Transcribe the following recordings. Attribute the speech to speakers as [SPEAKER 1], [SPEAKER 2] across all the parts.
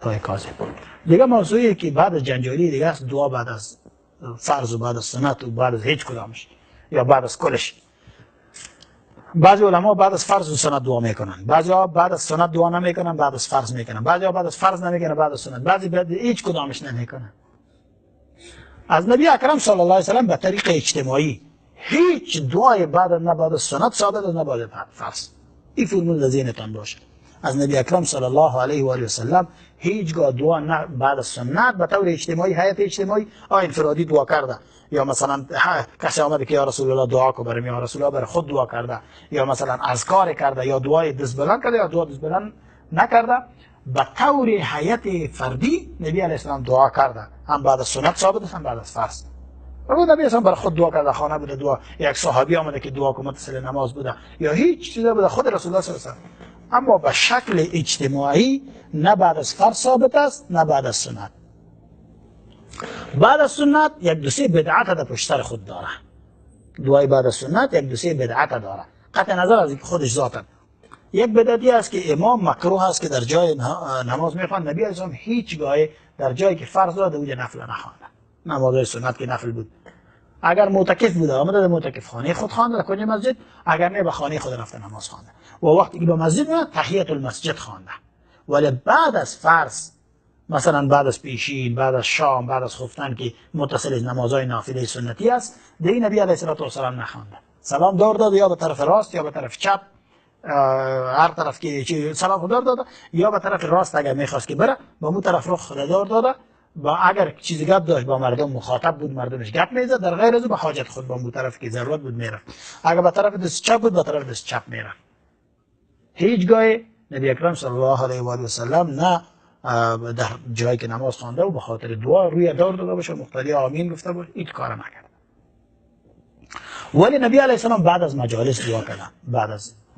[SPEAKER 1] های کاذب. دیگه موضوعی که بعد از جنجالی دیگه است، دعا بعد از فرض و بعد از سنت و بعد از هیچ کدامش یا بعد از کلش. بعضی علما بعد از فرض و سنت دعا میکنن، بعضی ها بعد از سنت دعا نمیکنن، بعد از فرض میکنن، بعضی ها بعد از فرض نمیکنن، بعد از سنت، بعضی بعد هیچ کدامش نمیکنن. از نبی اکرم صلی الله علیه و سلم به طریق اجتماعی هیچ دعای بعد نه بعد از سنت ثابت نه بعد فرض. این فرمول در ذهنتان باشه. از نبی اکرم صلی الله علیه و آله و سلم هیچگاه دعا نه بعد از سنت به طور اجتماعی، حیات اجتماعی، انفرادی دعا کرده، یا مثلا کسی آمده که یا رسول الله دعا کو برم، یا رسول الله برای خود دعا کرده، یا مثلا اذکار کرده، یا دعای دست بلند کرده، یا دعا دست بلند نکرده. به طور حیات فردی نبی علیه السلام دعا کرده، هم بعد از سنت ثابت است هم بعد از فرض. نبی اصلا برای خود دعا کرده، خانه بوده دعا، یک صحابی آمده که دعا کنه متصل نماز بوده یا هیچ چیز بوده، خود رسول الله صلی الله علیه و سلم. اما به شکل اجتماعی نه بعد از فرض ثابت است نه بعد از سنت. بعد از سنت یک دو سه بدعت در پشت سر خود داره. دعای بعد از سنت یک دو سه بدعت داره، قطع نظر از اینکه خودش ذاتن. یک بدعتی است که امام مکروه است که در جای نماز میخواند، نبی علیه السلام هیچگاه در جایی که فرض داده اونجا نفل نخوانده، نماز سنت که نفل بود. اگر معتکف بوده آمده در معتکف خانه خود خوانده در کنج مسجد، اگر نه به خانه خود رفته نماز خوانده و وقتی که به مسجد میاد تحیت المسجد خوانده. ولی بعد از فرض، مثلا بعد از پیشین، بعد از شام، بعد از خفتن که متصل از نمازهای نافله سنتی است، دی نبی علیه الصلاه والسلام نخوانده. سلام دور داد یا به طرف راست یا به طرف چپ، هر طرف که سلام دور داده، یا به طرف راست اگر میخواست که بره با مو طرف رخ خود دور داده، با اگر چیزی گپ داشت با مردم مخاطب بود مردمش گپ میزد، در غیر از او به حاجت خود با مو طرف که ضرورت بود میرفت. اگر به طرف دست چپ بود به طرف دست چپ میرفت. هیچگاه نبی اکرم صلی الله علیه و آله و سلم نه در جایی که نماز خوانده و به خاطر دعا روی دور داده باشه مقتدی آمین گفته باشه، هیچ کار نکرد. ولی نبی علیه السلام بعد از مجالس دعا کرد،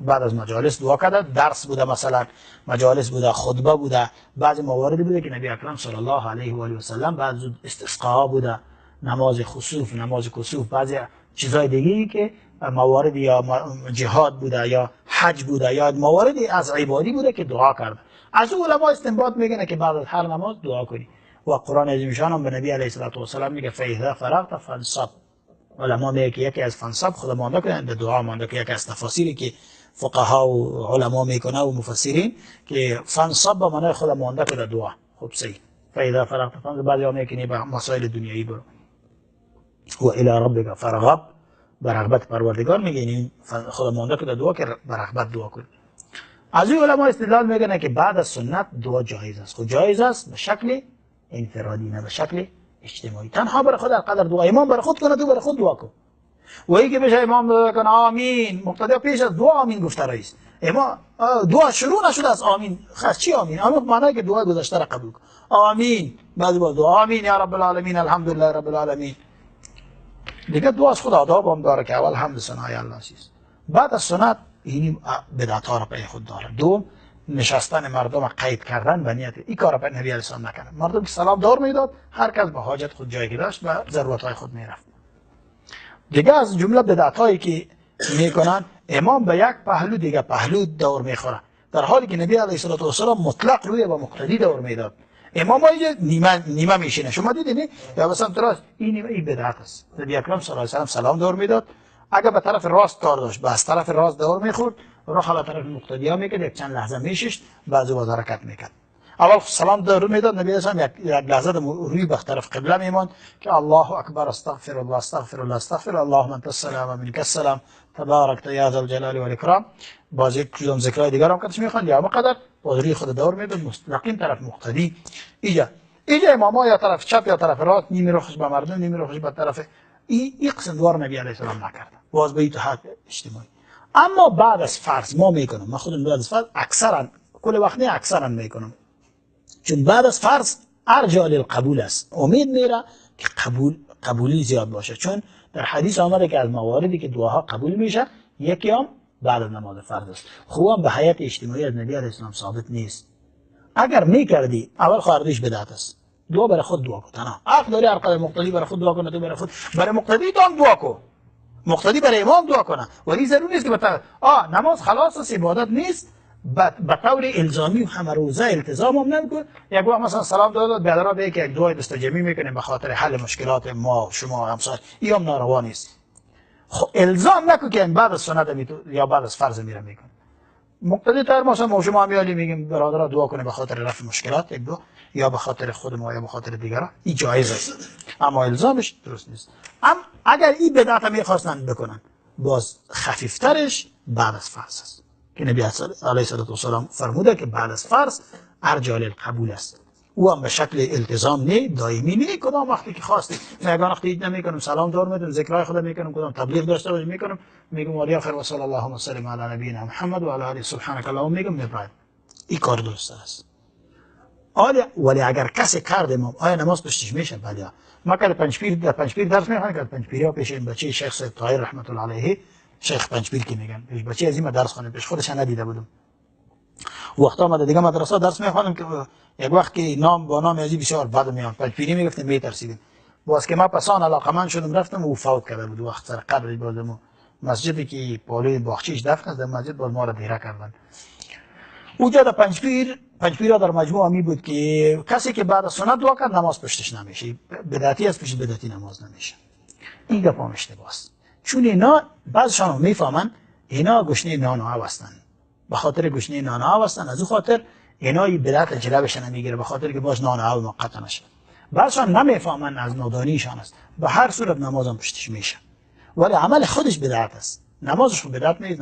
[SPEAKER 1] بعد از مجالس دعا کرده، درس بوده، مثلا مجالس بوده، خطبه بوده، بعضی مواردی بوده که نبی اکرم صلی الله علیه و آله و سلم بعد از استسقا بوده، نماز خسوف، نماز کسوف، بعضی چیزای دیگه که موارد یا جهاد بوده یا حج بوده یا مواردی از عبادی بوده که دعا کرده. از او علما استنباط میکنه که بعد از هر نماز دعا کنی. و قرآن عظیم شان هم به نبی علیه الصلاه والسلام میگه فاذا فرغت فانصب. علما میگه که یکی از فانصب خود مانده کنه دعا مانده، که یکی از تفاسیری که فقها و علما میکنه و مفسرین که فانصب به معنای خود مانده کنه دعا. خب صحیح، فاذا فرغت فانصب. بعضی ها میگه به مسائل دنیایی برو و الی ربک فرغب، به رغبت پروردگار میگه، یعنی خود مانده کنه دعا که به رغبت دعا کنه. از این علما استدلال میکنه که بعد از سنت دعا جایز است. خب جایز است به شکل انفرادی نه به شکل اجتماعی. تنها برای خود قدر دعا امام برای خود کنه، تو برای خود دعا کن. و ای که بشه امام دعا کنه آمین، مقتدی پیش از دعا آمین گفته رئیس. امام دعا شروع نشده از آمین. خاص چی آمین؟ آمین معنی که دعا گذشته را قبول کن. آمین بعد باز دعا آمین یا رب العالمین الحمدلله رب العالمین. دیگه دعا از خود آداب هم داره که اول حمد ثنای الله است. بعد از سنت این بدعت ها را پی خود داره. دوم نشستن مردم قید کردن و نیت، این کار را نبی علیه السلام نکرد. مردم که سلام دار میداد هر کس به حاجت خود جایی که داشت و ضرورت های خود میرفت. دیگه از جمله بدعت هایی که میکنن، امام به یک پهلو دیگه پهلو دور میخوره، در حالی که نبی علیه الصلاه والسلام مطلق روی با مقتدی دور میداد. امام های نیمه نیمه میشینه، شما دیدین یا مثلا راست، این نیمه، این بدعت است. نبی اکرم صلی الله علیه و سلم سلام دور میداد، اگر به طرف راست کار داشت به از طرف راست دور میخورد، رخ به طرف مقتدی ها میکرد، یک چند لحظه میششت، بعضی باز حرکت میکرد. اول سلام دور میداد نبی اسلام، یک لحظه روی به طرف قبله میماند که الله اکبر استغفر الله استغفر الله استغفر الله اللهم انت السلام و منک السلام تبارک یا ذا الجلال والاکرام. باز یک کدام ذکرای دیگر هم کتش میخواند یا مقدر باز روی خود دور میداد مستقیم طرف مقتدی. اینجا اماما یا طرف چپ یا طرف راست، نیمی رخش به مردم نیمی رخش به طرف این قسم دوار نبی علیه السلام نکرد. باز به این حد اجتماعی. اما بعد از فرض ما میکنم، من خودم بعد از فرض اکثرا کل وقت نه اکثرا میکنم، چون بعد از فرض ارجا للقبول است، امید میره که قبولی زیاد باشه، چون در حدیث آمده که از مواردی که دعاها قبول میشه یکی هم بعد از نماز فرض است. خوب به حیات اجتماعی از نبی علیه السلام ثابت نیست. اگر میکردی اول خاردیش بدعت است. دعا برای خود دعا کن، تنها حق داری هر قدر مقتدی برای خود دعا کنه، تو برای خود، برای مقتدی تو هم دعا کن، مقتدی برای امام دعا کنه، ولی ضرور نیست که نماز خلاص است، عبادت نیست، به طور الزامی و همه روزه التزام هم نمیکن. یک وقت مثلا سلام داد بیادرها به یک دعای دست جمعی میکنیم به خاطر حل مشکلات ما و شما و همسایه، این هم ناروا نیست. خب الزام نکن که بعد از سنت یا بعد از فرض میره میکنه. مقتدی تر مثلا ما شما میالی میگیم برادرها دعا کنه به خاطر رفع مشکلات یک دو یا به خاطر خود ما یا به خاطر دیگران، این جایز است، اما الزامش درست نیست. اما اگر این بدعت میخواستن بکنن باز خفیفترش بعد از فرض است که نبی علیه الصلاة والسلام فرموده که بعد از فرض ارجال القبول است. او هم به شکل التزام نه، دائمی نه، کدام وقتی که خواستی. ما یگان وقتی هیچ نمیکنم، سلام دور میدم، ذکرای خدا میکنم، کدام تبلیغ داشته باش میکنم، میگم ولی آخر و صلی الله وسلم علی نبینا محمد و علی آله سبحانك اللهم، میگم میبرایم. این کار درست است. ولی اگر کسی کرد امام آیا نماز پشتش میشه؟ بله. ما که پنجپیر در پنجپیر درس میخوانیم که پنجپیریا پیش این بچه شیخ سید طاهر رحمت الله علیه، شیخ پنجپیر که میگن، پیش بچه از این درس خوانیم، پیش خودش ندیده بودم. وقتا ما دیگه مدرسه درس میخوانم که یک وقت که نام با نام ازی بسیار بد میان پنجپیری میگفتیم میترسیدیم. باز که ما پسان علاقمند شدم رفتم و فوت کرده بود وقت سر قبرش بودم مسجدی که پالوی باغچه‌اش دفن است، در مسجد باز ما را دیره کردن. اونجا در پنجپیر در مجموع می بود که کسی که بعد از سنت دعا کرد نماز پشتش نمیشه، بدعتی از پشت بدعتی نماز نمیشه. این گپ هم اشتباه است، چون اینا بعضشان میفهمن اینا گشنه نان و آب هستن، به خاطر گشنه نان و آب هستن، از او خاطر اینا این بدعت جلبش نمیگیره، به خاطر که باز نان و آب موقت نشه. بعضشان نمیفهمن، از نادانیشان است. به هر صورت نمازم پشتش میشه، ولی عمل خودش بدعت است، نمازش بدعت نیست.